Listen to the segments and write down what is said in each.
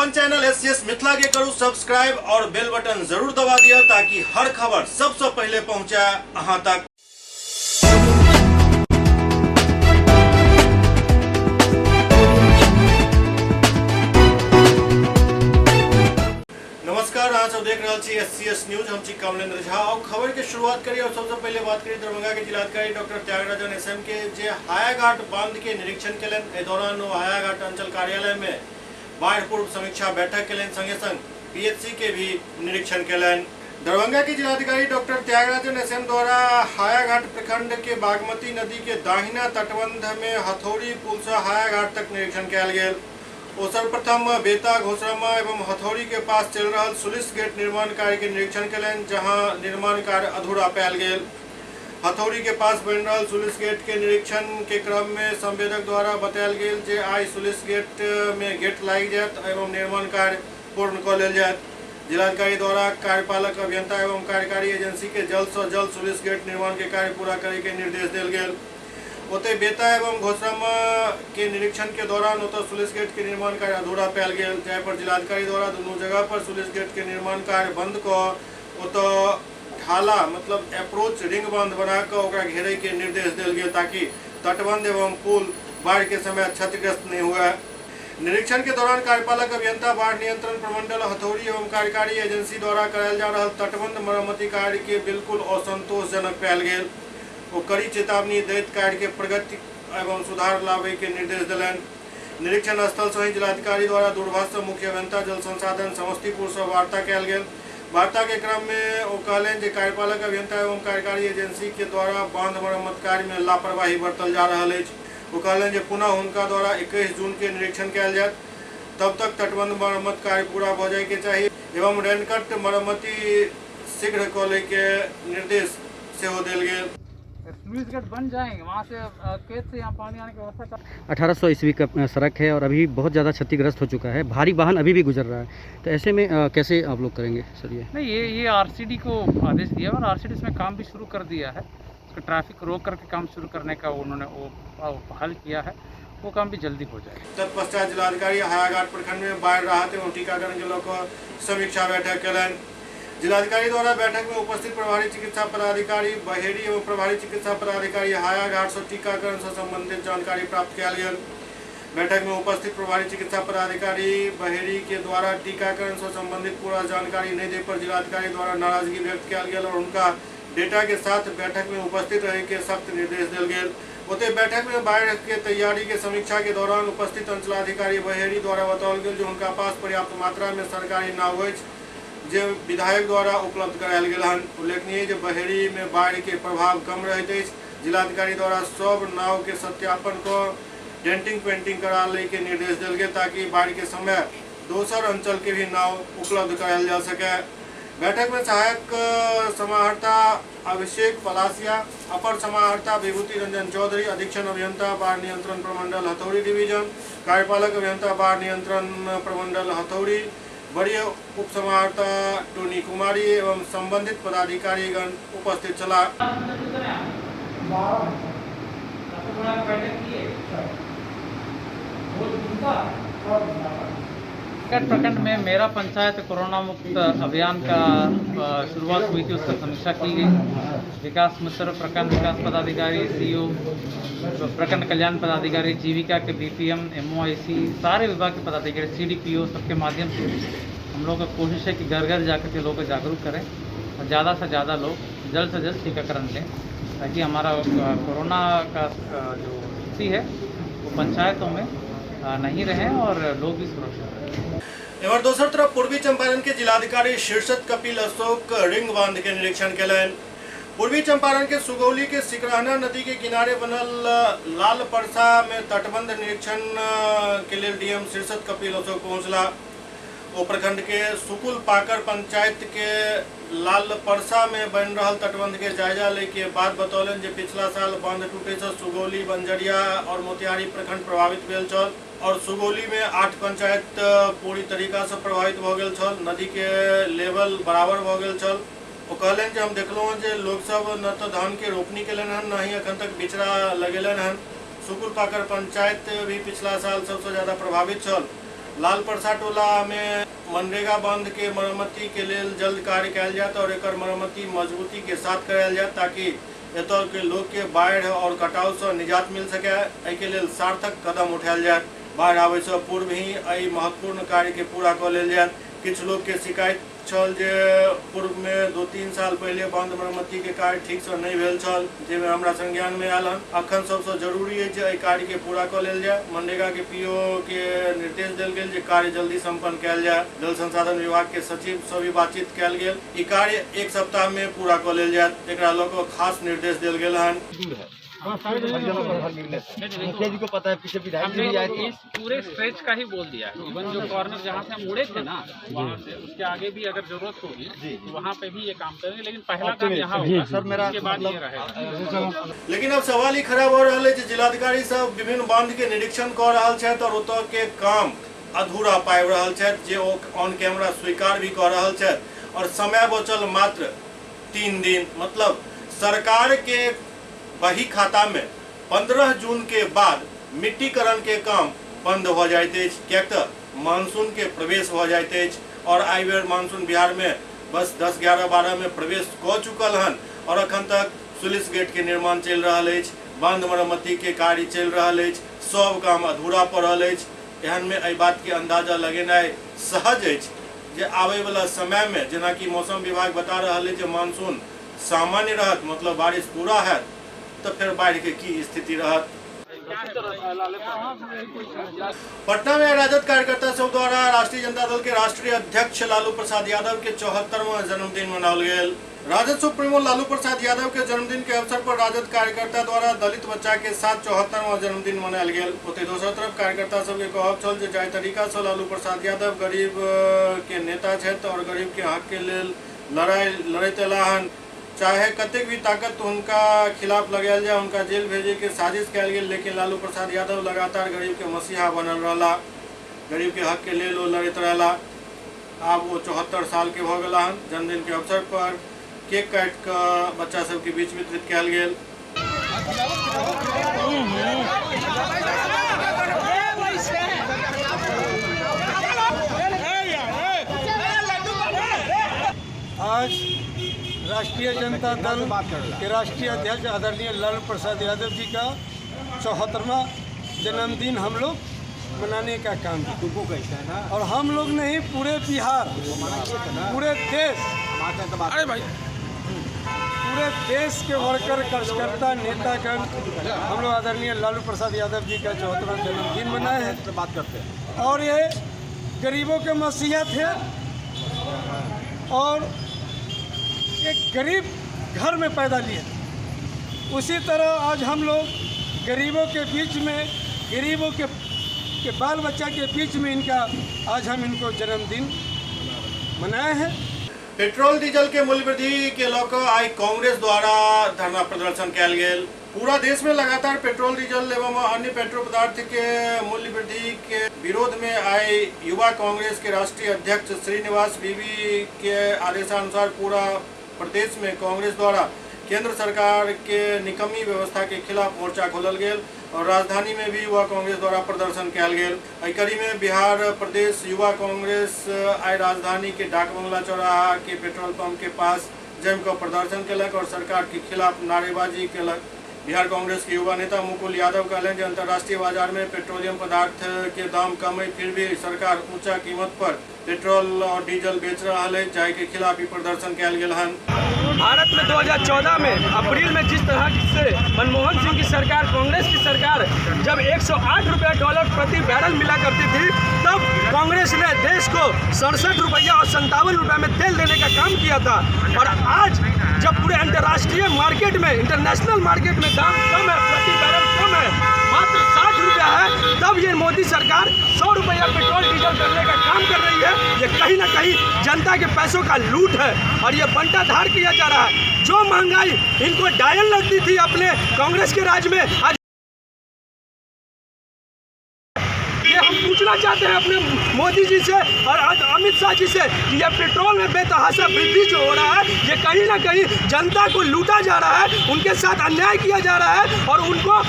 अपन channel SCS Mithila के करू सब्सक्राइब और बेल बटन जरूर दबा दिया ताकि हर खबर सबसे पहले पहुंचे अहां तक। नमस्कार, अहाँ सब देख रहल छी एससीएस न्यूज। हम छी कमलेंद्र झा और खबर के शुरुआत करी और सबसे पहले बात करी दरभंगा के जिलाधिकारी डॉक्टर त्यागराजन एसएम के जे हायाघाट बांध के निरीक्षण केलनि। एहि दौरान ओ हायाघाट अंचल कार्यालय में बाढ़ पूर्व समीक्षा बैठक केलनि, संगे संग पीएचसी के भी निरीक्षण केलनि। दरभंगा के जिलाधिकारी डॉक्टर त्यागराजन एसएम द्वारा हायाघाट प्रखंड के बागमती नदी के दाहिना तटबंध में हथौड़ी पुल से हायाघाट तक निरीक्षण कयल गेल। ओ सर्वप्रथम बेता, घोसरमा एवं हथौड़ी के पास चल रहल सुलिस गेट निर्माण कार्य के निरीक्षण केलनि, जहां निर्माण कार्य अधूरा पायल गेल। हथौड़ी के पास बनि रहल सुलिस गेट के निरीक्षण के क्रम में संवेदक द्वारा बतायल गेल जे आइ सुलिस गेट में गेट लागि जायत एवं निर्माण कार्य पूर्ण कऽ लेल जायत। जिलाधिकारी द्वारा कार्यपालक अभियंता एवं कार्यकारी एजेंसी के जल्द से जल्द सुलिस गेट निर्माण के कार्य पूरा करे के निर्देश देल गेल। ओतहि बेता एवं घोसरमा के निरीक्षण के दौरान ओतय सुलिस गेट के निर्माण कार्य अधूरा पायल गेल, जाहि पर जिलाधिकारी द्वारा दुनू जगह पर सुलिस गेट के निर्माण कार्य बंद कऽ ओतय ढाला मतलब अप्रोच रिंग बांध बना कऽ ओकरा घेरे के निर्देश देल गेल ताकि तटबंध एवं पुल बाढ़ के समय क्षतिग्रस्त नहीं हुए। निरीक्षण के दौरान कार्यपालक अभियंता बाढ़ नियंत्रण प्रमंडल हथौड़ी एवं कार्यकारी एजेंसी द्वारा करायल जा रहल तटबंध मरम्मति कार्य के बिल्कुल असंतोषजनक पायल गेल। ओ कड़ी चेतावनी दैत कार्य के प्रगति एवं सुधार लाबे के निर्देश देलनि। निरीक्षण स्थल से ही जिलाधिकारी द्वारा दूरभाष से मुख्य अभियंता जल संसाधन समस्तीपुर से वार्ता कयल गेल। वार्ता के क्रम में ओ कहलनि जे कार्यपालक अभियंता एवं कार्यकारी एजेंसी के द्वारा बांध मरम्मत कार्य में लापरवाही बरतल जा रहल अछि। ओ कहलनि जे पुनः हुनका द्वारा 21 जून के निरीक्षण कयल जायत, तब तक तटबंध मरम्मत कार्य पूरा भऽ जाय के चाही एवं रेनकट मरम्मति शीघ्र कऽ लै के निर्देश सेहो देल गेल। स्लुइस गेट बन जाएंगे, वहाँ से खेत से यहाँ पानी आने की व्यवस्था कर 1800 ईस्वी का सड़क है और अभी बहुत ज़्यादा क्षतिग्रस्त हो चुका है, भारी वाहन अभी भी गुजर रहा है, तो ऐसे में कैसे आप लोग करेंगे सर? ये नहीं, ये आरसीडी को आदेश दिया और आरसीडी इसमें काम भी शुरू कर दिया है। उसको ट्रैफिक रोक करके काम शुरू करने का उन्होंने वो पहल किया है, वो काम भी जल्दी हो जाएगा। तत्पश्चात जिलाधिकारी हायाघाट प्रखंड में बाढ़ राहत एवं टीकाकरण के लऽ कऽ समीक्षा बैठक केलनि। जिलाधिकारी द्वारा बैठक में उपस्थित प्रभारी चिकित्सा पदाधिकारी बहेड़ी एवं प्रभारी चिकित्सा पदाधिकारी हायाघाट से टीकाकरण से संबंधित जानकारी प्राप्त कयल गेल। बैठक में उपस्थित प्रभारी चिकित्सा पदाधिकारी बहेड़ी के द्वारा टीकाकरण से संबंधित पूरा जानकारी नहीं दे पर जिलाधिकारी द्वारा नाराजगी व्यक्त कयल गेल और उनका डेटा के साथ बैठक में उपस्थित रहे के सख्त निर्देश देल गेल। ओतहि बैठक में बाढ़ के तैयारी के समीक्षा के दौरान उपस्थित अंचलाधिकारी बहेड़ी द्वारा बताओल गेल जे हुनका पास पर्याप्त मात्रा में सरकारी नाव अछि जे विधायक द्वारा उपलब्ध करायल गेल हन। उल्लेखनीय जे बहेड़ी में बाढ़ के प्रभाव कम रहैत अछि। जिलाधिकारी द्वारा सब नाव के सत्यापन कऽ डेंटिंग पेंटिंग करा लै के निर्देश देल गेल ताकि बाढ़ के समय दोसर अंचल के भी नाव उपलब्ध करायल जा सके। बैठक में सहायक समाहर्ता अभिषेक पलासिया, अपर समाहर्ता विभूति रंजन चौधरी, अधीक्षण अभियंता बाढ़ नियंत्रण प्रमंडल हथौड़ी डिवीजन, कार्यपालक अभियंता बाढ़ नियंत्रण प्रमंडल हथौड़ी, वरीय उप समाहर्ता टोनी कुमारी एवं संबंधित पदाधिकारीगण उपस्थित छलाह। प्रखंड में मेरा पंचायत कोरोना मुक्त अभियान का शुरुआत हुई थी, उसका समीक्षा की गई। विकास मित्र, प्रखंड विकास पदाधिकारी, सीओ, प्रखंड कल्याण पदाधिकारी, जीविका के बीपीएम, एमओआईसी, सारे विभाग के पदाधिकारी, सीडीपीओ, सबके माध्यम से हम लोग का कोशिश है कि घर घर जाकर के लोगों को जागरूक करें और ज़्यादा से ज़्यादा लोग जल्द से जल्द टीकाकरण लें ताकि हमारा कोरोना का जो स्थिति है वो पंचायतों में नहीं रहे और लोग भी सुरक्षित रहें। एमहर दोसर तरफ पूर्वी चंपारण के जिलाधिकारी शीर्षत कपिल अशोक रिंग बांध के निरीक्षण केलनि। पूर्वी चंपारण के सुगौली के सिकरहना नदी के किनारे बनल लाल परसा में तटबंध निरीक्षण के लेल डीएम शीर्षत कपिल अशोक पहुंचला। ओ प्रखंड के सुकुल पाकर पंचायत के लाल परसा में बन रहल तटबंध के जायजा ले के बाद बतौलनि जे पिछला साल बांध टूटे से सुगौली, बंजरिया और मोतिहारी प्रखंड प्रभावित भेल छल और सुगौली में 8 पंचायत पूरी तरीका से प्रभावित भऽ गेल छल। नदी के लेवल बराबर भऽ गेल छल। ओ कहलनि जे हम देखलहुँ जे लोक सब न तऽ धान के रोपनी केलनि हन, न ही अखन तक बिचड़ा लगेलनि हन। सुकुल पाकर पंचायत भी पिछला साल सबसे ज्यादा प्रभावित छल। लाल परसा टोला में मनरेगा बांध के मरम्मति के लेल जल्द कार्य कयल जायत और एकर मरम्मति मजबूती के साथ करायल जायत ताकि एतय के लोग के बाढ़ि और कटाव से निजात मिल सके। एहि के लेल सार्थक कदम उठायल जायत। बाढ़ि आबै से पूर्व ही एहि महत्वपूर्ण कार्य के पूरा कऽ लेल जायत। किछु लोग के शिकायत छल जे पूर्व में 2-3 साल पहले बांध मरम्मति के कार्य ठीक से नहीं भेल छल, जाहिमे हमरा संज्ञान में आयल हन। अखन सबसे जरूरी है जे एहि कार्य के पूरा कऽ लेल जाय। मनरेगा के पीओ के निर्देश देल गेल जे कार्य जल्दी संपन्न कयल जाय। जल संसाधन विभाग के सचिव से भी बातचीत कयल गेल। ई कार्य 1 सप्ताह में पूरा कऽ लेल जायत, एकरा लऽ कऽ खास निर्देश देल गेल हन। मुखिया जी को पता है, पीछे विधायक जी भी आए थे। इस पूरे स्ट्रेच का ही बोल दिया है। इवन जो कॉर्नर जहाँ से हम मुड़े थे ना, वहाँ से उसके आगे भी अगर जरूरत होगी तो वहाँ पे भी ये काम करेंगे, लेकिन पहला काम यहाँ होगा सर। मेरा उसके बाद ये रहेगा। लेकिन अब सवाल ही खड़ा हो रहा है जे जिलाधिकारी सब विभिन्न बांध के निरीक्षण कर रहा छथि और ओतऽ के काम अधूरा पाबि रहल छथि, जे ओ ऑन कैमरा स्वीकार भी कर रहल छथि। और समय बचल मात्र 3 दिन, मतलब सरकार के बही खाता में 15 जून के बाद मिट्टीकरण के काम बंद हो जाइत अछि, किएक तऽ मानसून के प्रवेश हो जाइत अछि। और एहि बेर मानसून बिहार में बस 10, 11, 12 में प्रवेश कऽ चुकल हन और अखन तक सुलिस गेट के निर्माण चलि रहल अछि, बांध मरम्मति के कार्य चलि रहल अछि, सब काम अधूरा पड़ल अछि। एहन में एहि बात के अंदाजा लगेनाइ सहज अछि जे आबय वाला समय में जेनाकि मौसम विभाग बता रहल अछि जे मानसून सामान्य रहत, मतलब बारिश पूरा हैत, तो फिर बाढ़ि के की स्थिति रहत। पटना में राजद कार्यकर्ता सब द्वारा राष्ट्रीय जनता दल के राष्ट्रीय अध्यक्ष लालू प्रसाद यादव के 74वां जन्मदिन मनाओल गेल। राजद सुप्रीमो लालू प्रसाद यादव के जन्मदिन के अवसर पर राजद कार्यकर्ता द्वारा दलित बच्चा के साथ 74वां जन्मदिन मनायल गेल। ओतहि दोसर तरफ कार्यकर्ता सबके कहब छल जे जाहि तरीका से लालू प्रसाद यादव गरीब के नेता छथि और गरीब के हक के लेल लड़ाई लड़ैत अयला हन, चाहे कतेक भी ताकत हुनका खिलाफ लगायल जाए, हुनका जेल भेजे के साजिश कयल गेल, लेकिन लालू प्रसाद यादव लगातार गरीब के मसीहा बनल रहला, गरीब के हक के लेल ओ लड़ैत रहला। आब वो 74 साल के भऽ गेला हन। जन्मदिन के अवसर पर केक काटि कऽ बच्चा सबके बीच वितरित कयल गेल। आज राष्ट्रीय जनता दल के राष्ट्रीय अध्यक्ष आदरणीय लालू प्रसाद यादव जी का 74वां जन्मदिन हम लोग मनाने का काम किया। और हम लोग नहीं, पूरे बिहार, पूरे देश, अरे भाई पूरे देश के वर्कर, कार्यकर्ता, नेतागण हम लोग आदरणीय लालू प्रसाद यादव जी का 74वां जन्मदिन मनाए हैं। बात करते हैं और ये गरीबों के मसीहा थे और एक गरीब घर में पैदा लिए। उसी तरह आज हम लोग गरीबों के बीच में, गरीबों के बाल बच्चा के बीच में इनका आज हम इनको जन्मदिन मनाए हैं। पेट्रोल डीजल के मूल्य वृद्धि के लऽ कऽ आइ कांग्रेस द्वारा धरना प्रदर्शन कयल गेल। पूरा देश में लगातार पेट्रोल डीजल एवं अन्य पेट्रोल पदार्थ के मूल्य वृद्धि के विरोध में आइ युवा कांग्रेस के राष्ट्रीय अध्यक्ष श्रीनिवास बीवी के आदेशानुसार पूरा प्रदेश में कांग्रेस द्वारा केंद्र सरकार के निकम्मी व्यवस्था के खिलाफ मोर्चा खोलल गेल और राजधानी में भी युवा कांग्रेस द्वारा प्रदर्शन कयल गेल। एहि कड़ी में बिहार प्रदेश युवा कांग्रेस आइ राजधानी के डाक बंगला चौराहा के पेट्रोल पंप के पास जमि कऽ प्रदर्शन केलक और सरकार के खिलाफ नारेबाजी केलक। बिहार कांग्रेस के युवा नेता मुकुल यादव कहलनि जे अंतर्राष्ट्रीय बाजार में पेट्रोलियम पदार्थ के दाम कम है, फिर भी सरकार ऊंचा कीमत पर पेट्रोल और डीजल बेच रहा है, जाहि के खिलाफ ई प्रदर्शन कयल गेल हन। भारत में 2014 में अप्रैल में जिस तरह से मनमोहन सिंह की सरकार, कांग्रेस की सरकार जब 108 रुपया डॉलर प्रति बैरल मिला करती थी, तब कांग्रेस ने देश को 67 रुपया और 57 रुपया में तेल देने का काम किया था। और आज जब पूरे अंतर्राष्ट्रीय मार्केट में, इंटरनेशनल मार्केट में दाम कम है, प्रति बैरल कम है, मात्र 60 रुपया है, तब ये मोदी सरकार 100 रुपया पेट्रोल डीजल करने का काम कर रही है। ये कहीं ना कहीं जनता के पैसों का लूट है और ये बंटाधार किया जा रहा है। जो महंगाई इनको डायल लगती थी अपने कांग्रेस के राज में, आज ये हम पूछना चाहते हैं अपने मोदी जी से और अमित शाह जी से कि यह पेट्रोल में बेतहाशा वृद्धि जो हो रहा है, ये कहीं ना कहीं जनता को लूटा जा रहा है, उनके साथ अन्याय किया जा रहा है और उनको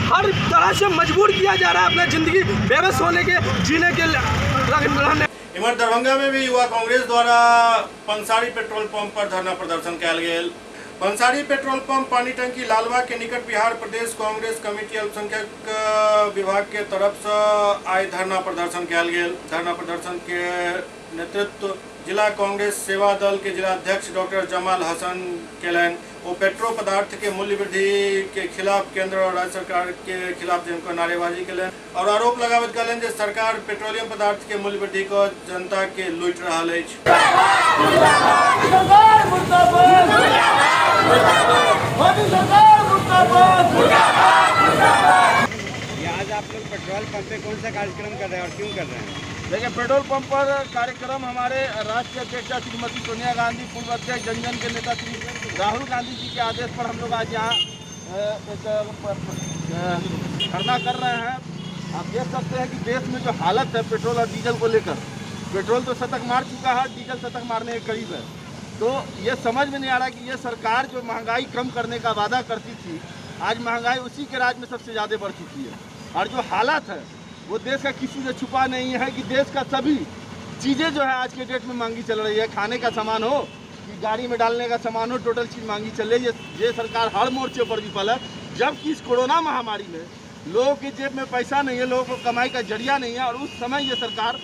हर तरह से मजबूर किया जा रहा है अपना ज़िंदगी बेबस होने के, जीने के रहने। इम्हर दरभंगा में भी युवा कांग्रेस द्वारा पंसारी पेट्रोल पंप पर धरना प्रदर्शन कयल गेल। पंसारी पेट्रोल पंप पानी टंकी लालबाग के निकट बिहार प्रदेश कांग्रेस कमेटी अल्पसंख्यक विभाग के तरफ से आइ धरना प्रदर्शन कयल गेल। धरना प्रदर्शन के नेतृत्व जिला कांग्रेस सेवा दल के जिलाध्यक्ष डॉक्टर जमाल हसन केलनि। ओ पेट्रोल पदार्थ के मूल्य वृद्धि के खिलाफ केंद्र और राज्य सरकार के खिलाफ जमकर नारेबाजी केलनि और आरोप लगाबैत कहलनि जे सरकार पेट्रोलियम पदार्थ के मूल्य वृद्धि क जनता के लूटि रहल अछि। आज आप लोग पेट्रोल पंप पे कौन सा कार्यक्रम कर रहे हैं और क्यों कर रहे हैं? देखिए, पेट्रोल पंप पर कार्यक्रम हमारे राष्ट्रीय अध्यक्ष श्रीमती सोनिया गांधी, पूर्व अध्यक्ष जन जन के नेता श्री राहुल गांधी जी के आदेश पर हम लोग आज यहाँ एक धरना कर रहे हैं। आप देख सकते हैं कि देश में जो हालत है पेट्रोल और डीजल को लेकर, पेट्रोल तो शतक मार चुका है, डीजल शतक मारने के करीब है। तो ये समझ में नहीं आ रहा कि ये सरकार जो महंगाई कम करने का वादा करती थी, आज महंगाई उसी के राज में सबसे ज़्यादा बढ़ चुकी है। और जो हालत है वो देश का किसी से छुपा नहीं है कि देश का सभी चीज़ें जो है आज के डेट में महंगी चल रही है। खाने का सामान हो कि गाड़ी में डालने का सामान हो, टोटल चीज़ महंगी चल रही है। ये सरकार हर मोर्चे पर विफल है, जबकि इस कोरोना महामारी में लोगों की जेब में पैसा नहीं है, लोगों को कमाई का जरिया नहीं है, और उस समय ये सरकार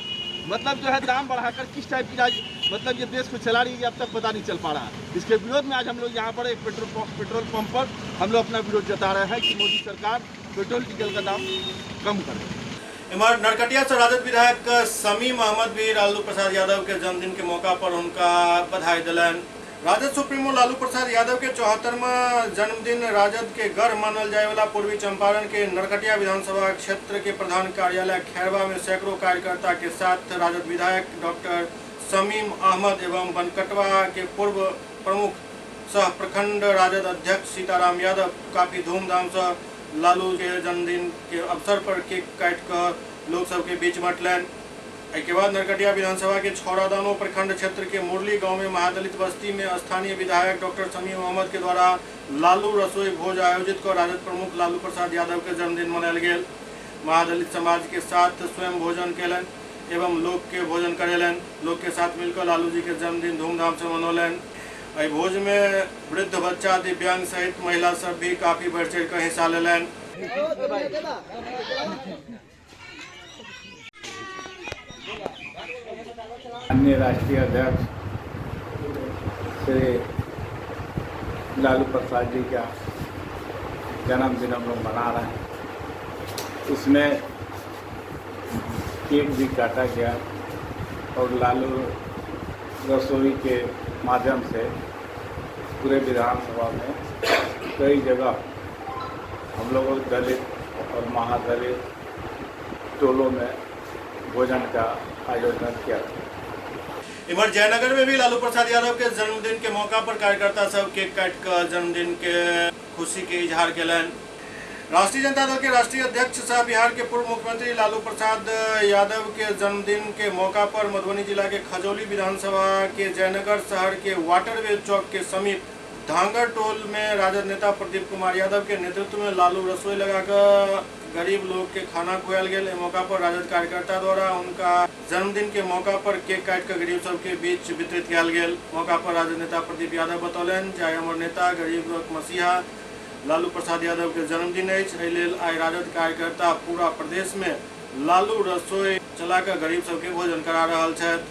मतलब जो है दाम बढ़ाकर किस टाइप की राज मतलब ये देश को चला रही है, अब तक पता नहीं चल पा रहा है। इसके विरोध में आज हम लोग यहाँ पर एक पेट्रोल पंप पर हम लोग अपना विरोध जता रहे हैं कि मोदी सरकार पेट्रोल डीजल का दाम कम करे। इम्हर नरकटिया से राजद विधायक शमीम अहमद भी लालू प्रसाद यादव के जन्मदिन के मौका पर उनका बधाई दिलनि। राजद सुप्रीमो लालू प्रसाद यादव के 74वां जन्मदिन राजद के गढ़ मानल जाए वाला पूर्वी चंपारण के नरकटिया विधानसभा क्षेत्र के प्रधान कार्यालय खैरवा में सैकड़ों कार्यकर्ता के साथ राजद विधायक डॉक्टर शमीम अहमद एवं बनकटवा के पूर्व प्रमुख सह प्रखंड राजद अध्यक्ष सीताराम यादव काफी धूमधाम से लालू के जन्मदिन के अवसर पर केक काटि कऽ लोग सबके बीच बांटलनि। एहिके बाद नरकटिया विधानसभा के छौड़ादानो प्रखंड क्षेत्र के मुरली गांव में महादलित बस्ती में स्थानीय विधायक डॉक्टर शमीम अहमद के द्वारा लालू रसोई भोज आयोजित कर राजद प्रमुख लालू प्रसाद यादव के जन्मदिन मनायल गेल। महादलित समाज के साथ स्वयं भोजन केलनि एवं लोग के भोजन करेलनि। लोग के साथ मिलकर लालू जी के जन्मदिन धूमधाम से मनौलनि। एहि भोज में वृद्ध, बच्चा, दिव्यांग सहित महिला सब भी काफी बढ़ि चढ़ि कऽ हिस्सा लेलनि। अन्य राष्ट्रीय अध्यक्ष श्री लालू प्रसाद जी का जन्मदिन हम लोग मना रहे हैं। इसमें केक भी काटा गया और लालू रसोई के माध्यम से पूरे विधानसभा में कई जगह हम लोगों दलित और महादलित टोलों में भोजन का आयोजन किया गया। इम्हर जयनगर में भी लालू प्रसाद यादव के जन्मदिन के मौका पर कार्यकर्ता सब केक काटि कऽ जन्मदिन के खुशी के इजहार केलनि। राष्ट्रीय जनता दल के राष्ट्रीय अध्यक्ष सह बिहार के पूर्व मुख्यमंत्री लालू प्रसाद यादव के जन्मदिन के मौका पर मधुबनी जिला के खजौली विधानसभा के जयनगर शहर के वाटरवे चौक के समीप धांगर टोल में राजद नेता प्रदीप कुमार यादव के नेतृत्व में लालू रसोई लगाकर गरीब लोग के खाना खुआल गेल। एहि मौका पर राजद कार्यकर्ता द्वारा उनका जन्मदिन के मौका पर केक काटि कऽ गरीब सबके बीच वितरित कयल गेल। मौका पर राजद नेता प्रदीप यादव बतौलनि जे आइ हमर नेता गरीबक मसीहा लालू प्रसाद यादव के जन्मदिन अछि, एहि लेल आइ राजद कार्यकर्ता पूरा प्रदेश में लालू रसोई चला कऽ गरीब सबके भोजन करा रहल छथि।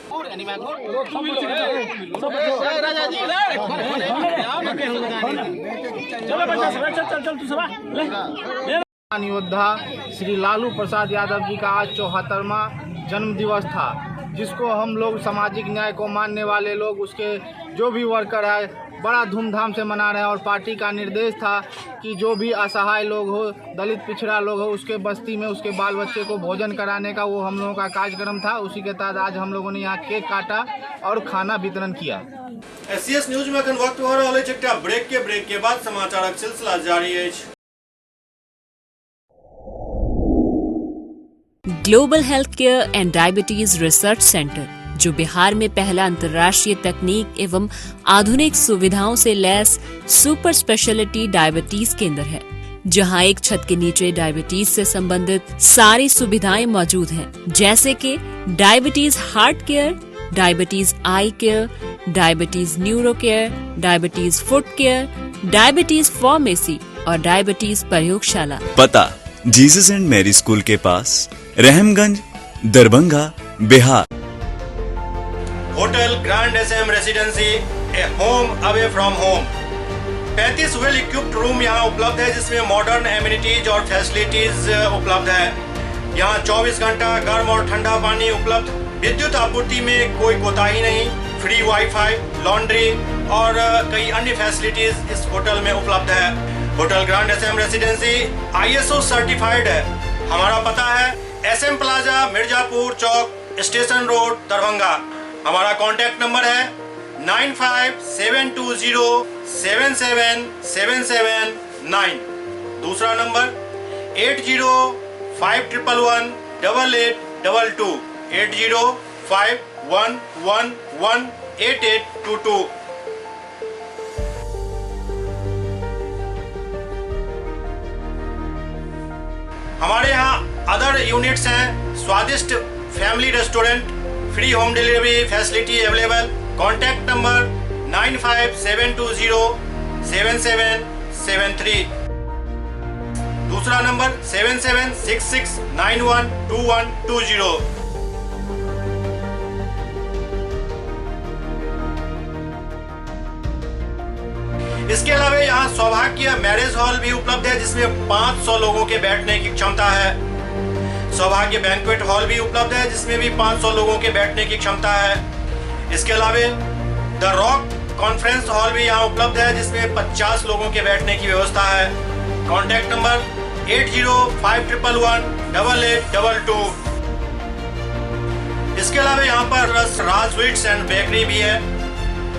योद्धा श्री लालू प्रसाद यादव जी का आज 74वां जन्म दिवस था, जिसको हम लोग सामाजिक न्याय को मानने वाले लोग, उसके जो भी वर्कर है, बड़ा धूमधाम से मना रहे हैं। और पार्टी का निर्देश था कि जो भी असहाय लोग हो, दलित पिछड़ा लोग हो, उसके बस्ती में उसके बाल बच्चे को भोजन कराने का वो हम लोगों का कार्यक्रम था। उसी के तहत आज हम लोगों ने यहाँ केक काटा और खाना वितरण किया। एससीएस न्यूज में अखन वक्त भऽ रहल अछि एकटा ब्रेक के बाद समाचारक सिलसिला जारी अछि। Global health care and diabetes research centre, जो बिहार में पहला अंतर्राष्ट्रीय तकनीक एवं आधुनिक सुविधाओं से लैस सुपर स्पेशलिटी डायबिटीज केंद्र है। जहां एक छत के नीचे डायबिटीज से संबंधित सारी सुविधाएं मौजूद हैं, जैसे कि diabetes heart care, diabetes eye care, diabetes neuro care, diabetes foot care, diabetes pharmacy और डायबिटीज प्रयोगशाला। पता जीसस एंड मैरी स्कूल के पास, Rahamganj, Darbhanga, Bihar. Hotel Grand S M Residency, a home away from home. 35 well equipped room यहाँ उपलब्ध है, जिसमें modern amenities और facilities उपलब्ध है। यहाँ 24 घंटा गर्म और ठंडा पानी उपलब्ध, विद्युत आपूर्ति में कोई कोताही नहीं, फ्री वाईफाई, लॉन्ड्री और कई अन्य फैसिलिटीज इस होटल में उपलब्ध है। Hotel Grand S M Residency ISO certified है। हमारा पता है एस एम प्लाजा, मिर्जापुर चौक, स्टेशन रोड, दरभंगा। हमारा कॉन्टैक्ट नंबर है 9572077779। दूसरा नंबर 8051118822, 8051118822। हमारे यहाँ अदर यूनिट्स हैं, स्वादिष्ट family restaurant, free home delivery facility available. Contact number 9572077773। दूसरा नंबर 7766912120। इसके अलावा यहाँ सौभाग्य मैरिज हॉल भी उपलब्ध है, जिसमें 500 लोगों के बैठने की क्षमता है। सौभाग्य बैंक्वेट हॉल भी उपलब्ध है, जिसमें भी 500 लोगों के बैठने की क्षमता है। इसके अलावा the rock conference hall भी यहाँ उपलब्ध है, जिसमें 50 लोगों के बैठने की व्यवस्था है। Contact number 8051118822। इसके अलावा यहाँ पर राज स्वीट्स एंड बेकरी भी है,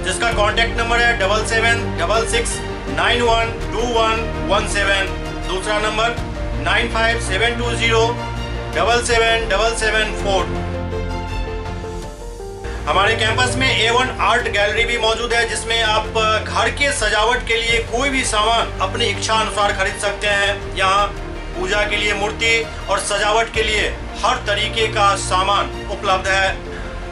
जिसका कॉन्टैक्ट नंबर है 7766912117। दूसरा नंबर 9572077774। हमारे कैंपस में A1 art gallery भी मौजूद है, जिसमें आप घर के सजावट के लिए कोई भी सामान अपनी इच्छा अनुसार खरीद सकते हैं। यहाँ पूजा के लिए मूर्ति और सजावट के लिए हर तरीके का सामान उपलब्ध है।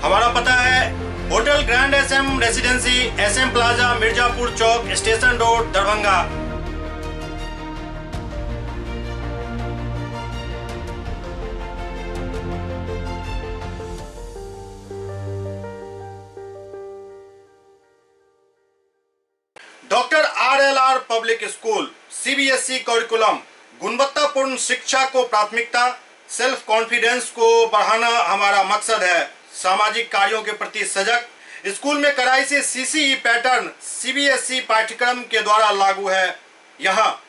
हमारा पता है hotel Grand S M Residency, S M Plaza, Mirzapur Chowk, station road, Darbhanga. Doctor R L R Public School, CBSE curriculum, गुणवत्तापूर्ण शिक्षा को प्राथमिकता, सेल्फ कॉन्फिडेंस को बढ़ाना हमारा मकसद है। सामाजिक कार्यों के प्रति सजग, स्कूल में कड़ाई से सीसीई पैटर्न सीबीएसई पाठ्यक्रम के द्वारा लागू है। यहाँ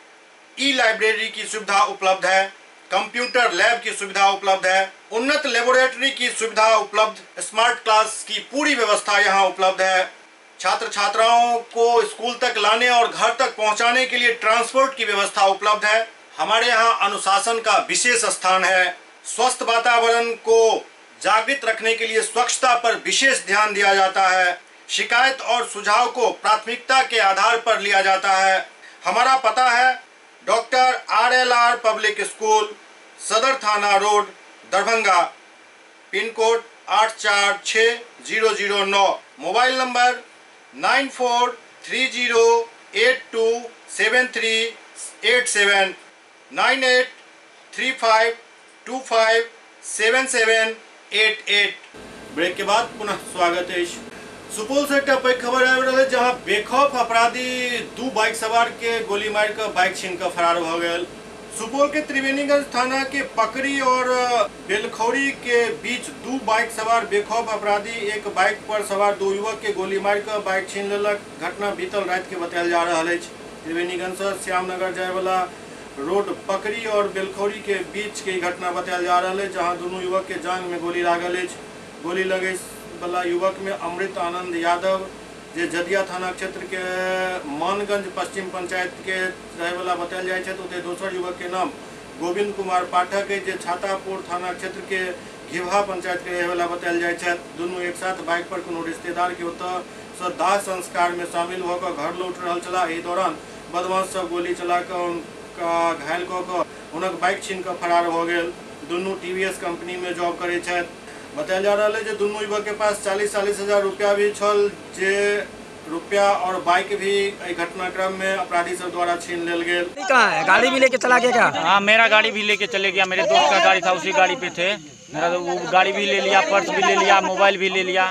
ई लाइब्रेरी की सुविधा उपलब्ध है, कंप्यूटर लैब की सुविधा उपलब्ध है, उन्नत लेबोरेटरी की सुविधा उपलब्ध, स्मार्ट क्लास की पूरी व्यवस्था यहाँ उपलब्ध है। छात्र छात्राओं को स्कूल तक लाने और घर तक पहुंचाने के लिए ट्रांसपोर्ट की व्यवस्था उपलब्ध है। हमारे यहाँ अनुशासन का विशेष स्थान है। स्वस्थ वातावरण को जागृत रखने के लिए स्वच्छता पर विशेष ध्यान दिया जाता है। शिकायत और सुझाव को प्राथमिकता के आधार पर लिया जाता है। हमारा पता है doctor R L R Public School, Sadar थाना road, Darbhanga, pin code 846009। Mobile number 9430827387, 9835257788। Break के बाद पुनः स्वागत है। सुपौल से एक पैघ खबर आबि रहल है, जहां बेखौफ अपराधी दू बाइक सवार के गोली मार के बाइक छीन के फरार भ गेल। सुपौल के त्रिवेणीगंज थाना के पकड़ी और बेलखौरी के बीच दू बाइक सवार बेखौफ अपराधी एक बाइक पर सवार दो युवक के गोली मार के बाइक छीन लेलक। घटना बीतल रात के बतायल जा रहा है। त्रिवेणीगंज से श्यामनगर जाए वाला रोड पकड़ी और बेलखौरी के बीच के घटना बतायल जा रहा है, जहां दोनों युवक के जांग में गोली लागल अछि। गोली लगे वाला युवक में अमृत आनंद यादव जे जदिया थाना क्षेत्र के मानगंज पश्चिम पंचायत के रहे वाला बतायल जाय छै, तो ओतय दोसर युवक के नाम गोविंद कुमार पाठक है, जे छातापुर थाना क्षेत्र के घिवा पंचायत के रहे वाला बतायल जाय छै। दुनू एक साथ बाइक पर कोनो रिश्तेदार के ओतय से दाह संस्कार में शामिल भऽ कऽ घर लौट रहल छलाह। एहि दौरान बदमाश सब गोली चला कऽ का घायल कऽ कऽ हुनक बाइक छीन कऽ फरार भऽ गेल। दुनू टीवीएस कंपनी में जॉब करै छथि। बतायल जा रहल है जे दुनू युवक के पास 40-40 हजार रुपया भी छल, जे रुपया और बाइक भी एहि घटनाक्रम में अपराधी सब द्वारा छीन लेल गेल। कहाँ है? गाड़ी भी लेके चला गया क्या? हाँ, मेरा गाड़ी भी लेके चले गया। मेरे दोस्त का गाड़ी था, उसी गाड़ी पे थे। मेरा तो वो गाड़ी भी ले लिया, पर्स भी ले लिया, मोबाइल भी ले लिया,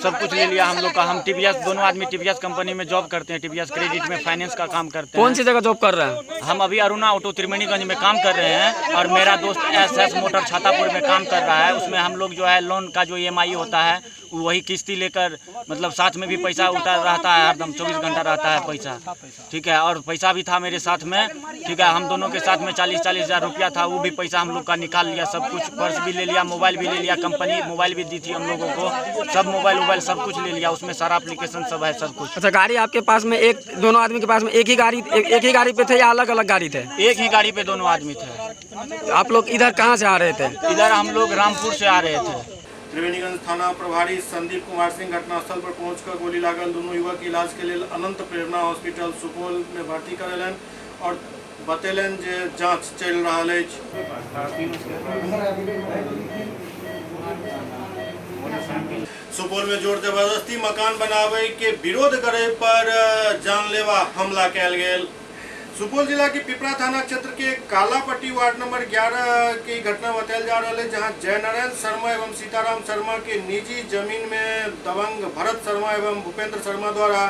सब कुछ ले लिया हम लोग का। हम टीवीएस, दोनों आदमी टीवीएस कंपनी में जॉब करते हैं, टीवीएस क्रेडिट में फाइनेंस का काम करते हैं। कौन सी जगह जॉब कर रहे हैं? हम अभी अरुणा ऑटो त्रिवेणीगंज में काम कर रहे हैं और मेरा दोस्त एस मोटर छातापुर में काम कर रहा है। उसमें हम लोग जो है लोन का जो ईएमआई होता है वही किस्ती लेकर, मतलब साथ में भी पैसा उतार रहता है, हरदम 24 घंटा रहता है पैसा, ठीक है। और पैसा भी था मेरे साथ में, ठीक है। हम दोनों के साथ में 40-40 हज़ार रुपया था, वो भी पैसा हम लोग का निकाल लिया, सब कुछ। पर्स भी ले लिया, मोबाइल भी ले लिया, कंपनी मोबाइल भी दी थी हम लोगों को, सब मोबाइल वोबाइल सब कुछ ले लिया, उसमें सारा एप्लीकेशन सब है, सब कुछ। अच्छा, गाड़ी आपके पास में एक, दोनों आदमी के पास में एक ही गाड़ी, एक ही गाड़ी पे थे या अलग अलग गाड़ी थे? एक ही गाड़ी पे दोनों आदमी थे। तो आप लोग इधर कहाँ से आ रहे थे? इधर हम लोग रामपुर से आ रहे थे। त्रिवेणीगंज थाना प्रभारी संदीप कुमार सिंह घटनास्थल पर पहुंचकर गोली लागल दोनों युवक के इलाज के लिए अनंत प्रेरणा हॉस्पिटल सुपौल में भर्ती करेलन और बतेलन जे जांच चल रहा है। सुपौल में जोर जबरदस्ती मकान बनावे के विरोध करे पर जानलेवा हमला कयल गेल। सुपौल जिला के पिपरा थाना क्षेत्र के कालापट्टी वार्ड नंबर 11 की घटना बतायल जा रहा है, जहां जयनारायण शर्मा एवं सीताराम शर्मा के निजी जमीन में दबंग भरत शर्मा एवं भूपेंद्र शर्मा द्वारा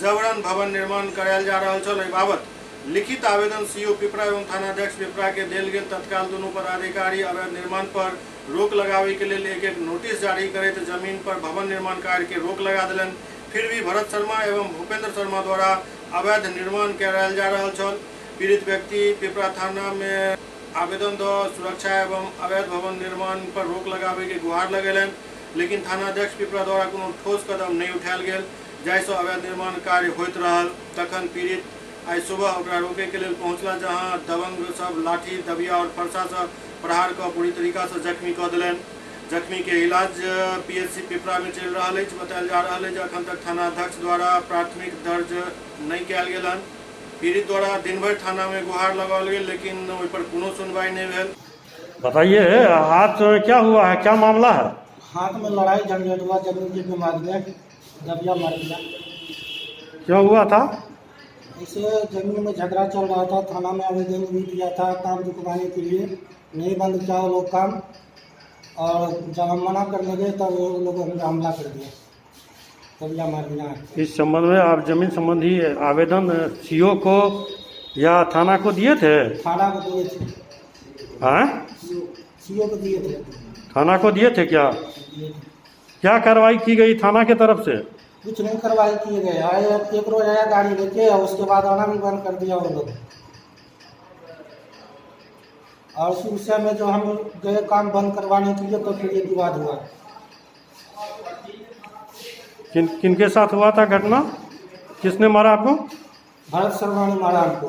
जबरन भवन निर्माण करायल जा रहा छल। एहि बाबत लिखित आवेदन सीओ पिपरा एवं थानाध्यक्ष पिपरा के देल गेल। तत्काल दोनों पदाधिकारी अवैध निर्माण पर रोक लगावे के लिए एक एक नोटिस जारी करैत जमीन पर भवन निर्माण कार्य के रोक लगा देलनि। फिर भी भरत शर्मा एवं भूपेंद्र शर्मा द्वारा अवैध निर्माण करायल जा रहा छल। पीड़ित व्यक्ति पिपरा थाना में आवेदन the सुरक्षा एवं अवैध भवन निर्माण पर रोक लगावे के गुहार लगेलनि, लेकिन थानाध्यक्ष पिपरा द्वारा कोनो ठोस कदम नहीं उठायल गेल, जाहिसँ अवैध निर्माण कार्य होइत रहल। तखन पीड़ित आइ सुबह ओकरा रोके के लेल पहुँचला, जहां दबंग सब लाठी, दबिया और फरसा से प्रहार कऽ बुरी तरीका से जख्मी कऽ देलनि। जख्मी के इलाज पीएचसी पिपरा में चलि रहल अछि। बतायल जा रहल अछि जे अखन तक थानाध्यक्ष द्वारा प्राथमिक दर्ज नहीं कयल गेल हन। पीड़ित द्वारा दिन भरि थाना में गुहार लगाओल गेल, लेकिन ओहि पर कोनो सुनवाई नहीं भेल। बताइए, आज क्या हुआ है, क्या मामला है? हाथ में लड़ाई झंझट हुआ, जमीन के मार दिया, दबिया मार दिया। क्यों हुआ था? इसे जमीन में झगड़ा चल रहा था, थाना में आवेदन भी दिया था काम रुकवाने के लिए, नहीं बंद किया वो लोग काम, और जब हम मना करने गए तब वो लोग हम हमला कर दिया, दबिया मार दिया। इस संबंध में आप जमीन संबंधी आवेदन सीओ को या थाना को दिए थे? थाना को दिए थे। हाँ, सीओ को दिए थे। थाना को दिए थे क्या? दिए थे। क्या कार्रवाई की गई थाना के तरफ से? कुछ नहीं कार्रवाई किए गए। आए एक रोज आया गाड़ी लेके और उसके बाद आना भी बंद कर दिया वो लोग। और उसी विषय में जो हम गए काम बंद करवाने के लिए, तो फिर ये विवाद हुआ। किन किन के साथ हुआ था घटना? किसने मारा आपको? भरत शर्मा ने मारा हमको।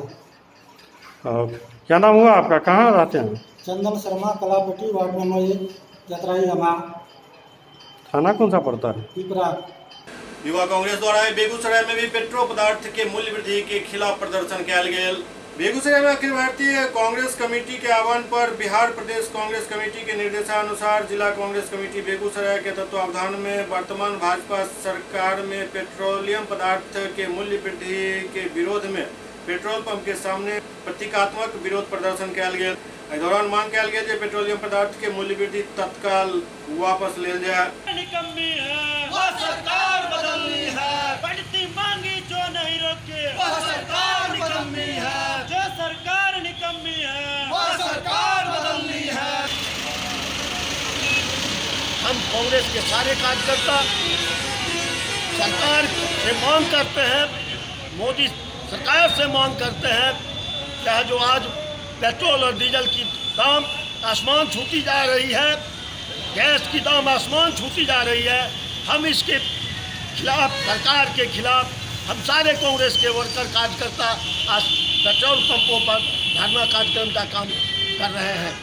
और क्या नाम हुआ आपका, कहाँ रहते हैं? चंदन शर्मा, कलापट्टी, वार्ड नंबर 1, जतराई हमा, थाना कौन सा पड़ता है? पिपरा। युवा कांग्रेस द्वारा बेगूसराय में भी पेट्रोल पदार्थ के मूल्य वृद्धि के खिलाफ प्रदर्शन कयल गेल। बेगूसराय में अखिल भारतीय कांग्रेस कमेटी के आह्वान पर बिहार प्रदेश कांग्रेस कमेटी के निर्देशानुसार जिला कांग्रेस कमेटी बेगूसराय के तत्वावधान में वर्तमान भाजपा सरकार में पेट्रोलियम पदार्थ के मूल्य वृद्धि के विरोध में पेट्रोल पंप के सामने प्रतीकात्मक विरोध प्रदर्शन कयल गेल। एहि दौरान मांग कयल गेल जे पेट्रोलियम पदार्थ के मूल्य वृद्धि तत्काल वापस लेल जाय। निकम्मी है वह सरकार बदलनी है, बढ़ती मांगी जो नहीं रोके वह सरकार निकम्मी है, जो सरकार निकम्मी है वह सरकार बदलनी है। हम कांग्रेस के सारे कार्यकर्ता सरकार से मांग करते हैं, मोदी सरकार से मांग करते हैं, चाहे जो आज पेट्रोल और डीजल की दाम आसमान छूती जा रही है, गैस की दाम आसमान छूती जा रही है, हम इसके खिलाफ, सरकार के खिलाफ हम सारे कांग्रेस के वर्कर कार्यकर्ता आज पेट्रोल पंपों पर धरना कार्यक्रम का काम कर रहे हैं।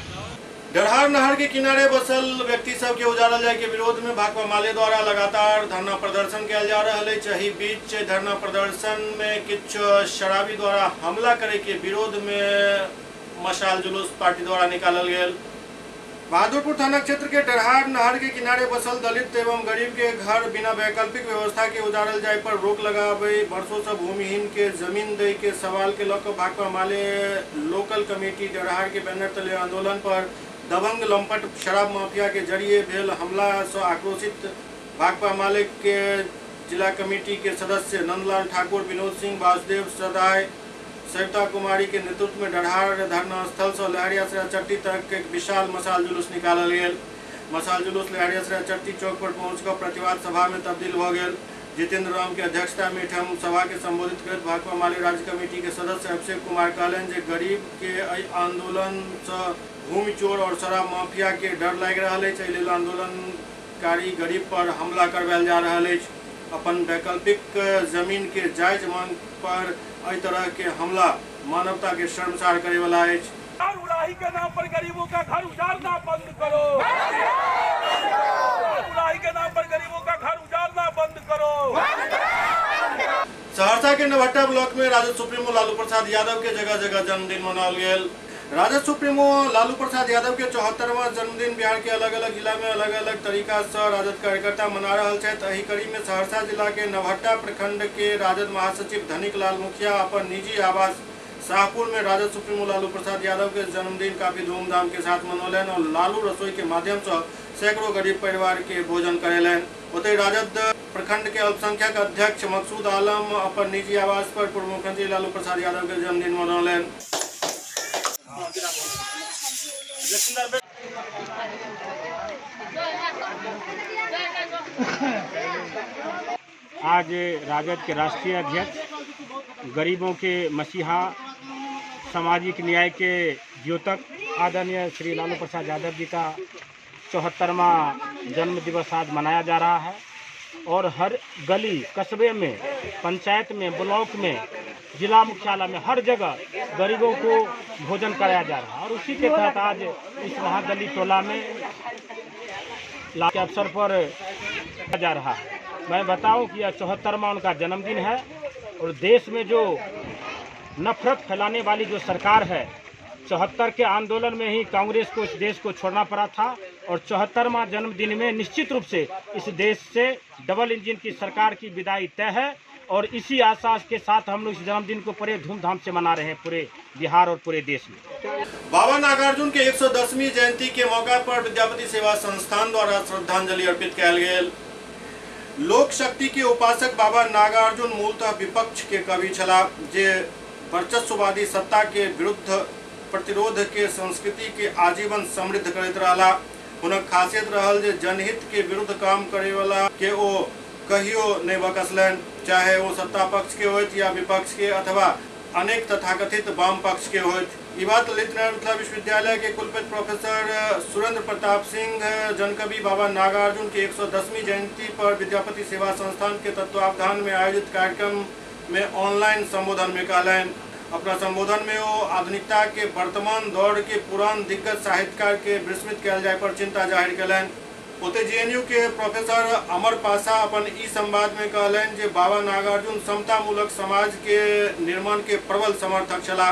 डरहार नहर के किनारे बसल व्यक्ति सबके उजाड़ल जाय के विरोध में भाकपा माले द्वारा लगातार धरना प्रदर्शन कयल जा रहल अछि। एहि बीच धरना प्रदर्शन में किछु शराबी द्वारा हमला करे के विरोध में मशाल जुलूस पार्टी द्वारा निकालल गेल। बहादुरपुर थाना क्षेत्र के डरहार नहर के किनारे बसल दलित एवं गरीब के घर बिना वैकल्पिक व्यवस्था के उजाड़ल जाय पर रोक लगावे, वर्षों से भूमिहीन के जमीन दे के सवाल के लऽ कऽ भाकपा माले लोकल कमेटी डरहार के बैनर तले आंदोलन पर दबंग लंपट शराब माफिया के जरिए भेल हमला से आक्रोशित भाकपा माले के जिला कमेटी के सदस्य नंदलाल ठाकुर, विनोद सिंह, वासुदेव सदाय, सविता कुमारी के नेतृत्व में डरहार धरना स्थल से लहरियासराय चट्टी तक एक विशाल मशाल जुलूस निकालल गेल। मशाल जुलूस लहरियासराय चट्टी चौक पर पहुंचकर प्रतिवाद सभा में तब्दील भऽ गेल। जितेंद्र राम के अध्यक्षता में एठाम सभा के संबोधित करैत भाकपा माले राज्य कमेटी के सदस्य अभिषेक कुमार कहलनि जे गरीब के एहि आंदोलन से भूमि चोर और शराब माफिया के डर लागि रहल अछि। एहि लेल आंदोलनकारी गरीब पर हमला करवायल जा रहल अछि। अपन वैकल्पिक जमीन के जायज मांग पर एहि तरह के हमला मानवता के शर्मसार करे वाला अछि। उड़ाही के नाम पर गरीबों का घर उजाड़ना बंद करो, उड़ाही के नाम पर गरीबों का घर उजाड़ना बंद करो। सहरसा के नवहट्टा ब्लॉक में राजद सुप्रीमो लालू प्रसाद यादव के जगह जगह जन्मदिन मनाओल गेल। राजद सुप्रीमो लालू प्रसाद यादव के 74वां जन्मदिन बिहार के अलग अलग जिला में अलग अलग तरीका से राजद कार्यकर्ता मना रहल छथि। एहि कड़ी में सहरसा जिला के नवहट्टा प्रखंड के राजद महासचिव धनिक लाल मुखिया अपन निजी आवास शाहपुर में राजद सुप्रीमो लालू प्रसाद यादव के जन्मदिन काफी धूमधाम के साथ मनौलनि और लालू रसोई के माध्यम से सैकड़ों गरीब परिवार के भोजन करेलनि। ओतहि राजद प्रखंड के अल्पसंख्यक अध्यक्ष मकसूद आलम अपन निजी आवास पर पूर्व मुख्यमंत्री लालू प्रसाद यादव के जन्मदिन मनौलनि। आज राजद के राष्ट्रीय अध्यक्ष, गरीबों के मसीहा, सामाजिक न्याय के द्योतक आदरणीय श्री लालू प्रसाद यादव जी का 74वां जन्म दिवस आज मनाया जा रहा है और हर गली कस्बे में, पंचायत में, ब्लॉक में, जिला मुख्यालय में हर जगह गरीबों को भोजन कराया जा रहा है और उसी के तहत आज इस महागली टोला में ला के अवसर पर जा रहा है। मैं बताऊं कि यह 74वां उनका जन्मदिन है और देश में जो नफरत फैलाने वाली जो सरकार है, 74 के आंदोलन में ही कांग्रेस को इस देश को छोड़ना पड़ा था और 74वां जन्मदिन में निश्चित रूप से इस देश से डबल इंजन की सरकार की विदाई तय है और इसी आशा के साथ हम लोग इस जन्मदिन को पूरे धूमधाम से मना रहे हैं पूरे बिहार और पूरे देश में। बाबा नागार्जुन के 110वीं जयंती के मौका पर विद्यापति सेवा संस्थान द्वारा श्रद्धांजलि अर्पित कयल गेल। लोक शक्ति के उपासक बाबा नागार्जुन मूलतः विपक्ष के कवि छलाह जे वर्चस्ववादी सत्ता के विरुद्ध प्रतिरोध के संस्कृति के आजीवन समृद्ध करैत रहला। हुनक खासियत रहल जे जनहित के विरुद्ध काम करेवाला के ओ कहियो नहीं बकसलनि, चाहे वो सत्ता पक्ष के होत या विपक्ष के अथवा अनेक तथाकथित वाम पक्ष के होत। ई बात ललित नारायण मिथिला विश्वविद्यालय के कुलपति प्रोफेसर सुरेंद्र प्रताप सिंह जनकवि बाबा नागार्जुन के 110वीं जयंती पर विद्यापति सेवा संस्थान के तत्वावधान में आयोजित कार्यक्रम में ऑनलाइन संबोधन में कहलनि। अपना संबोधन में वो आधुनिकता के वर्तमान दौर के पुरान दिग्गज साहित्यकार के विस्मृत कयल जाय पर चिंता जाहिर कयलनि। ओतहि जेएनयू के प्रोफेसर अमर पाशा अपन ई संवाद में कहलनि जे बाबा नागार्जुन समतामूलक समाज के निर्माण के प्रबल समर्थक छलाह।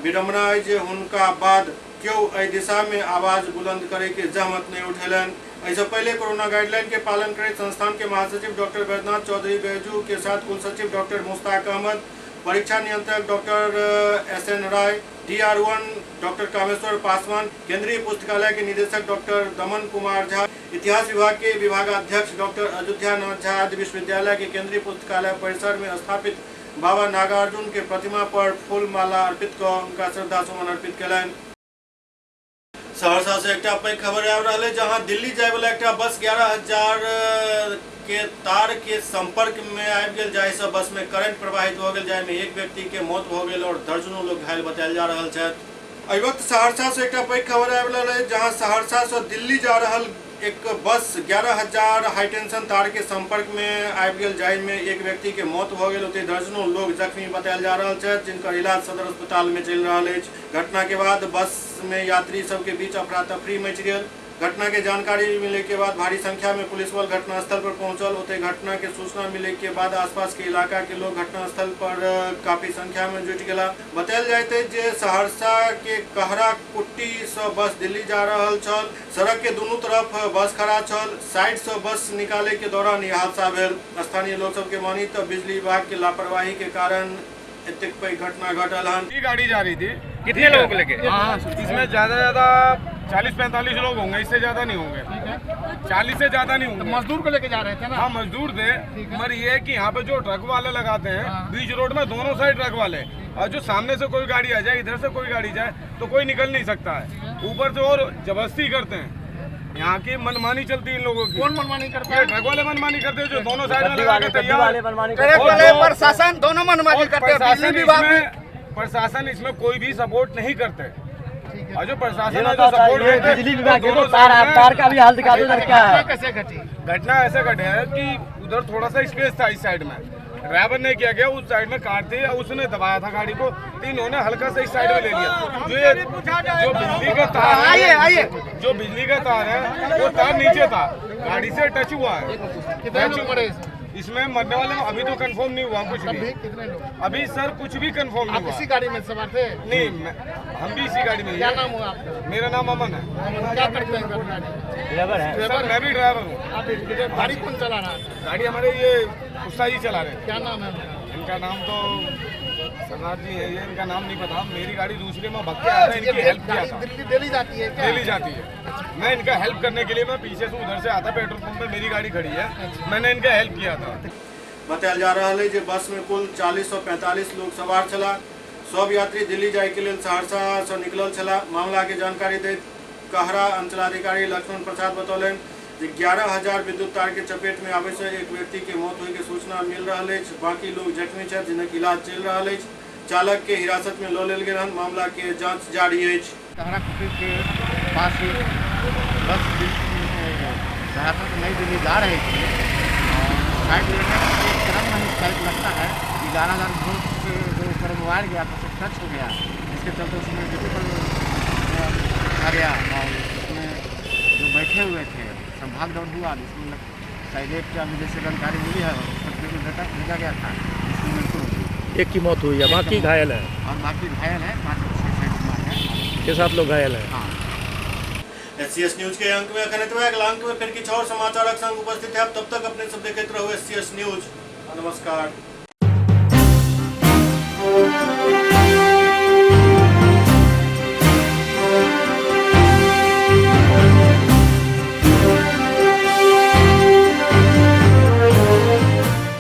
विडम्बना अछि जे हुनका बाद केओ एहि दिशा में आवाज बुलंद करे के जहमत नहीं उठेलनि। एहिसँ पहिले कोरोना गाइडलाइन के पालन करैत संस्थान के महासचिव डॉक्टर वैद्यनाथ चौधरी बैजू के साथ कुलसचिव डॉक्टर मुश्ताक अहमद, परीक्षा नियंत्रक doctor S N Rai, DR1 doctor Kameshwar Paswan, केंद्रीय पुस्तकालय के निदेशक डॉक्टर दमन कुमार झा, इतिहास विभाग के विभागाध्यक्ष डॉक्टर अयोध्या नाथ झा आदि विश्वविद्यालय के केंद्रीय पुस्तकालय परिसर में स्थापित बाबा नागार्जुन के प्रतिमा पर फूल माला अर्पित कऽ हुनका श्रद्धा सुमन अर्पित कयलनि। सहरसा से एकटा पैघ खबर आबि रहल है, जहां दिल्ली जाय वाला एकटा बस 11,000 के तार के संपर्क में आबि गेल, जाहिसँ बस में करंट प्रवाहित भऽ गेल, जाहिमे एक व्यक्ति के मौत भऽ गेल और दर्जनों लोग घायल बतायल जा रहल छथि। एहि वक्त सहरसा से एकटा पैघ खबर आबि रहल है, जहां सहरसा से दिल्ली जा रहल एक बस 11,000 हाईटेंशन तार के संपर्क में आबि गेल, जाहि में एक व्यक्ति के मौत भऽ गेल। ओतहि दर्जनों लोग जख्मी बतायल जा रहल छथि, जिनकर इलाज सदर अस्पताल में चलि रहल अछि। घटना के बाद बस में यात्री सबके बीच अफरा तफरी मचि गेल। घटना के जानकारी मिले के बाद भारी संख्या में पुलिस बल घटनास्थल पर पहुंचल। ओतहि घटना के सूचना मिले के बाद आसपास के इलाका के लोग घटनास्थल पर काफी संख्या में जुटि गेला। बतायल जाइत अछि जे सहरसा के कहरा कुट्टी से बस दिल्ली जा रहल छल। सड़क के दुनू तरफ बस खड़ा छल। साइड से बस निकाले के दौरान यह हादसा भेल। स्थानीय लोग सबके मानी तो बिजली विभाग के लापरवाही के कारण एतेक पैघ घटना घटल हन। गाड़ी जा रही थी, कितने लोगों को लेके? इसमें ज्यादा ज्यादा 40-45 लोग होंगे, इससे ज्यादा नहीं होंगे, 40 से ज्यादा नहीं होंगे। तो मजदूर को लेके जा रहे थे ना? हाँ मजदूर थे, मगर ये है कि यहाँ पे जो ट्रक वाले लगाते हैं बीच रोड में, दोनों साइड ट्रक वाले, और जो सामने से कोई गाड़ी आ जाए, इधर से कोई गाड़ी जाए तो कोई निकल नहीं सकता है। ऊपर से और जबरदस्ती करते हैं, यहाँ की मनमानी चलती है इन लोगों की। कौन मनमानी करता है? ट्रक वाले मनमानी करते हैं, जो दोनों साइड में लगा के तैयार। ट्रक वाले, प्रशासन दोनों मनमानी करते हैं। प्रशासन इसमें कोई भी सपोर्ट नहीं करते। और जो प्रशासन है जो सपोर्ट करते, बिजली विभाग के तार का भी हाल दिखा दो। क्या है कैसे घटी घटना? ऐसे घटे है कि उधर थोड़ा सा स्पेस था, इस साइड में ड्राइवर ने किया गया, उस साइड में कार थी, उसने दबाया था गाड़ी को, तीनों ने हल्का सा इस साइड में ले लिया। जो ये जो बिजली का तार है, जो बिजली का तार है वो तार नीचे था, गाड़ी से टच हुआ है। कितने लोग मरे इसमें? मरने वाले अभी तो कंफर्म नहीं हुआ कुछ भी। कितने लोग अभी सर कुछ भी कंफर्म नहीं हुआ। इसी गाड़ी में सवार थे? नहीं, हम भी इसी गाड़ी में। क्या नाम हुआ आपका? मेरा नाम अमन है। क्या करते हैं? ड्राइवर है सर, मैं भी ड्राइवर हूँ। गाड़ी कौन चला रहा है? गाड़ी हमारे ये उस्ताद जी चला रहे हैं। क्या नाम है इनका? नाम तो सरदार जी है, ये इनका नाम नहीं पता। मेरी गाड़ी दूसरे में भग के आया था, इनकी हेल्प किया था। दिल्ली डेली जाती है? डेली जाती है। मैं इनका हेल्प करने के लिए मैं पीछे से उधर से आता, पेट्रोल पंप में मेरी गाड़ी खड़ी है, मैंने इनका हेल्प किया था। बतायल जा रहा है जे बस में कुल 40 से 45 लोग सवार छला। सब यात्री दिल्ली जाय के लेल सहरसा से निकलल छला। मामला के जानकारी दैत कहरा अंचलाधिकारी लक्ष्मण प्रसाद बतौलनि जे 11,000 विद्युत तार के चपेट में आबय से एक व्यक्ति के मौत होय के सूचना मिल रहल अछि। बाकी लोग जख्मी छथि, जिनक इलाज चलि रहल अछि। चालक के हिरासत में लऽ लेल गेल हन। मामला के जांच जारी अछि। कहरा कुटी के पास ही बस सहरसा से नई दिल्ली जा रही थी और साइड लेने के क्रम में ही शायद लगता है कि 11,000 वोल्ट से जो ऊपर मोबाइल गया था उसे टच हो गया, जिसके चलते उसमें ड्यूटी पर आ गया और उसमें जो बैठे हुए थे सब भाग दौड़ हुआ, जिसमें शायद एक का मुझे जानकारी मिली है हॉस्पिटल में भेजा गया था, जिसमें मृत्यु हो गई। एक की मौत हुई है, बाकी घायल है? और बाकी घायल है 5-6 है, 6-7 लोग घायल हैं। हाँ। एससीएस न्यूज के अंक में अखन एतबे। अगला अंक में फिर किछु और समाचारक संग उपस्थित है। तब तक अपने सब देखैत रहू एससीएस न्यूज। नमस्कार।